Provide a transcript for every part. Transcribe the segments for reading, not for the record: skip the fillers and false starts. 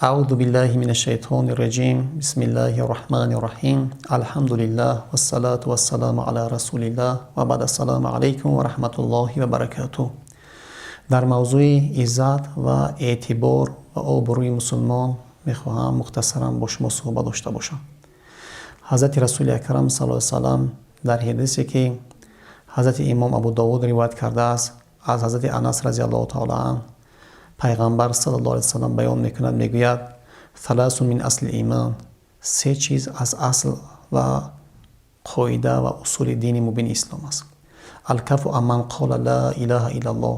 Аъузу биллаҳи минаш шайтонир раҷим. Бисмиллаҳир раҳмонир раҳим. Алҳамдулиллаҳ вассалату вассаламу ала расулиллаҳ ва баъд, ассалому алайкум ва раҳматуллоҳи ва баракатуҳ. Дар мавзӯи иззат ва эътибор ва обрӯи мусулмон мехоҳам мухтасаран бо шумо суҳбат дошта бошам. Ҳазрати Расули Акрам саллаллоҳу алайҳи васалам дар ҳадисе, ки ҳазрати имом Абу Довуд ривоят кардааст аз ҳазрати Анас разияллоҳу таала анҳ, Пайғамбар саллаллоҳу алайҳи васалам баён мекунад, мегӯяд: ثلاث من أصل الإيمان, се чиз аз асл ва қоида ва усули дини мубини ислом аст. الكف عمن قال لا إله إلا الله,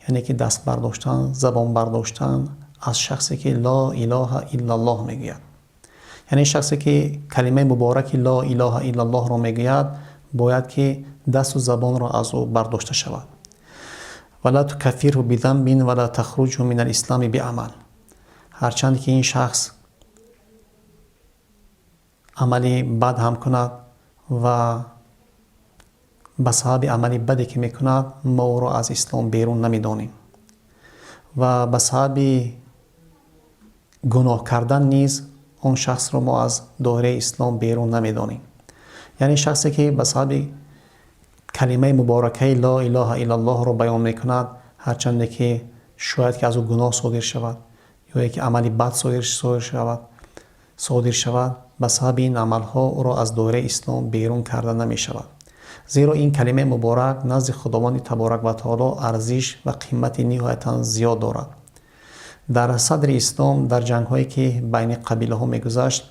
яъне ки даст бардоштан, забон бардоштан аз шахсе, ки لا إله إلا الله мегӯяд. Яъне шахсе, ки калимаи мубораки لا إله إلا الله ро мегӯяд, бояд ки дасту забонро аз ӯ бардошта шавад. ولا تكفره بذنب ولا تخرجه من الإسلام بعمل. Ҳарчанд ки ин шахс амали бад ҳам кунад ва ба сабаби амали баде, ки мекунад, мо ӯро аз ислом берун намедонем ва ба сабаби гуноҳ кардан низ он шахсро мо аз доираи ислом берун намедонем. Яъне шахсе, ки ба сабаби калимаи муборакаи لا إله إلا الله ро баён мекунад, ҳарчанде ки шояд ки аз ӯ гуноҳ содир шавад ё ки амали бад содир шавад, ба сабаби ин амалҳо ӯро аз доираи ислом берун карда намешавад, зеро ин калимаи муборак назди Худованди таборак ва таоло арзиш ва қимати ниҳоятан зиёд дорад. Дар садри ислом, дар ҷангҳое, ки байни қабилаҳо мегузашт,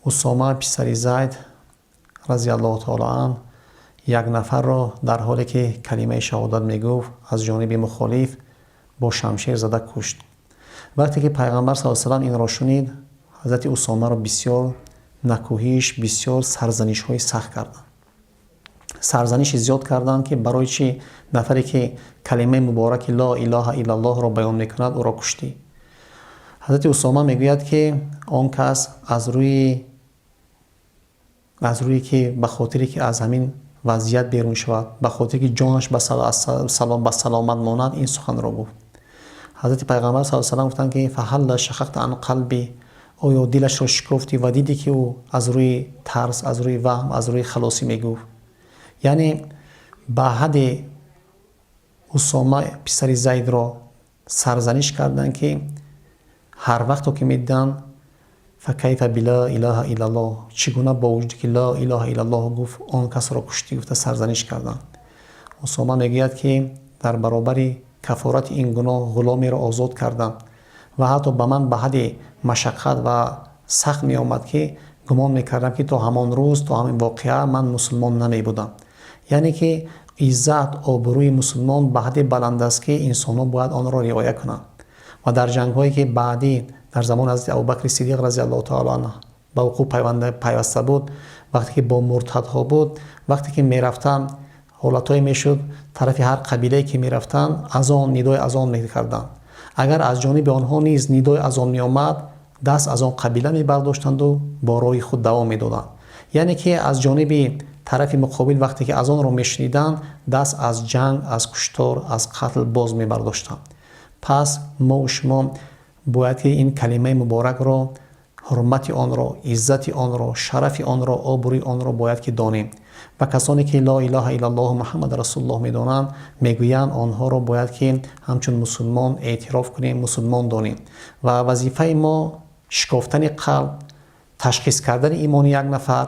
Усома писари Зайд разияллоҳу таоло анҳ як нафарро дар ҳоле ки калимаи шаҳодат мегуфт, аз ҷониби мухолиф бо шамшер зада кушт. Вақте ки Пайғамбар с салам инро шунид, ҳазрати Усомаро бисёр накӯҳиш, бисёр сарзанишҳои сахт карданд, сарзаниши зиёд карданд, ки барои чӣ нафаре, ки калимаи мубораки لا إله إلا الله ро баён мекунад, ӯро куштӣ? Ҳазрати Усома мегӯяд, ки он кас аз рӯи ки ба хотире ки аз ҳамин вазъият берун шавад, ба хотире ки ҷонаш ба саломат монад, ин суханро гуфт. Ҳазрати Пайғамбар с салам гуфтанд, ки فهلا شققت عن قلبه, оё дилашро шикофтӣ ва дидӣ, ки ӯ аз рӯи тарс, аз рӯи ваҳм, аз рӯи халосӣ мегуфт? Яъне ба ҳадде Усома писари Зайдро сарзаниш карданд, ки ҳар вақто ки медиданд, فكيف بلا إله إلا الله, чӣ гуна бо вуҷуде ки لا إله إلا الله гуфт, он касро куштӣ, гуфта сарзаниш карданд. Усома мегӯяд, ки дар баробари кафорати ин гуноҳ ғуломеро озод кардам ва ҳатто ба ман ба ҳадди машаққат ва сахт меомад, ки гумон мекардам, ки то ҳамон рӯз, то ҳамин воқеа ман мусулмон намебудам. Яъне ки иззат, обрӯи мусулмон ба ҳадде баланд аст, ки инсонҳо бояд онро риоя кунанд. Ва дар ҷангҳое, ки баъдӣ дар замони ҳазрати Абубакри Сидиқ разияллоҳу таала анҳ ба вуқӯъ пайваста буд, вақте ки бо муртадҳо буд, вақте ки мерафтанд, ҳолатҳое мешуд, тарафи ҳар қабилае ки мерафтанд, азон, нидои азон мекарданд. Агар аз ҷониби онҳо низ нидои азон меомад, даст аз он қабила мебардоштанду бо роҳи худ давом медоданд. Яъне ки аз ҷониби тарафи муқобил вақте ки азонро мешуниданд, даст аз ҷанг, аз куштор, аз қатл боз мебардоштанд. Пас мову шумо бояд ки ин калимаи муборакро, ҳурмати онро, иззати онро, шарафи онро, обрӯи онро бояд ки донем. Ва касоне, ки لا إله إلا الله محمد رسول الله медонанд, мегӯянд, онҳоро бояд ки ҳамчун мусулмон эътироф кунем, мусулмон донем. Ва вазифаи мо шикофтани қалб, ташхис кардани имони як нафар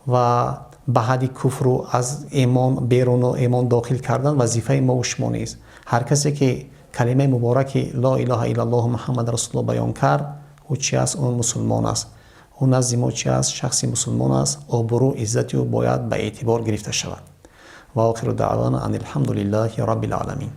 ва ба ҳадди куфру аз имон беруну имон дохил кардан вазифаи мову шумо нест. Ҳар касе, ки калимаи мубораки لا إله إلا الله محمد رسول الله баён кард, ӯ чи аст? Ӯ мусулмон аст. Ӯ назди мо чи аст? Шахси мусулмон аст. Обрӯ, иззати ӯ бояд ба эътибор гирифта шавад. وآخر دعوانا أن الحمد لله رب العالمين.